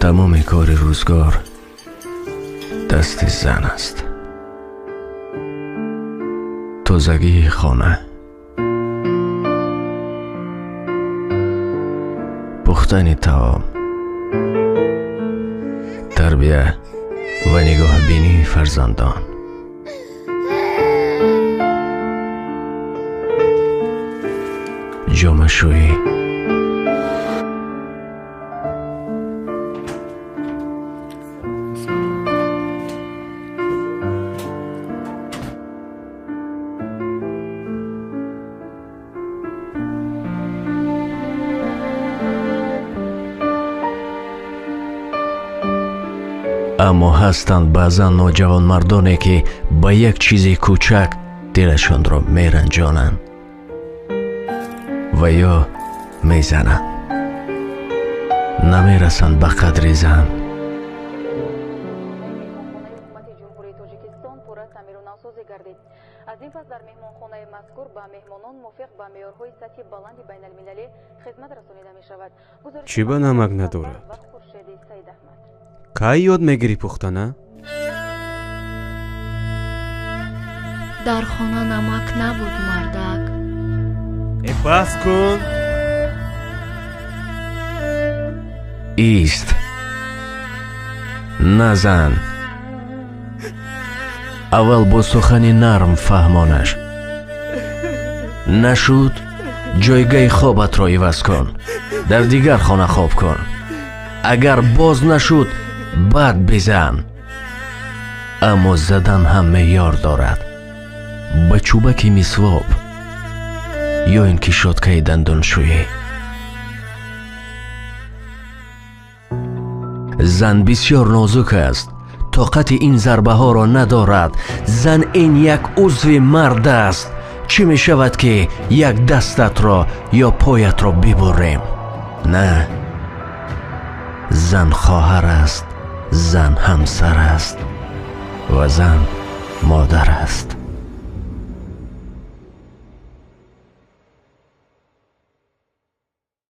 Тамоми кори рӯзгор дасти зан аст. Тозагии хона, пухтани таом, тарбия ва нигоҳбинии фарзандон. Ҷомашӯӣ, аммо ҳастанд баъзан ноҷавонмардоне, ки ба як чизи кӯчак дилашонро меранҷонанд ва ё мезананд. Намерасанд ба қадри зан. Ҳукумати Ҷумҳурии Тоҷикистон пурра таъмиру навсозӣ гардид. Аз ин пас дар меҳмонхонаи мазкур ба меҳмонон мувофиқ ба меъёрҳои сатҳи баланди байналмилалӣ хизмат расонида мешавад. Чӣ ба намак надорад? Кай ёд мегирӣ пухтана? Дар хона намак набуд, мардак. Э, бас кун! Ист, назан. Аввал бо сухани нарм фаҳмонаш. Нашуд, ҷойгаи хобатро иваз кун, дар дигар хона хоб кун. Агар боз нашуд, бад бизан. Аммо задан ҳам меъёр дорад. Ба чӯбаки мисвоб ё ин ки щёткаи дандоншӯӣ. Зан бисёр нозук аст, тоқати ин зарбаҳоро надорад. Зан ин як узви мард аст. Чӣ мешавад, ки як дастатро ё поятро бибурем? На, зан хоҳар аст, зан ҳамсар аст ва зан модар аст.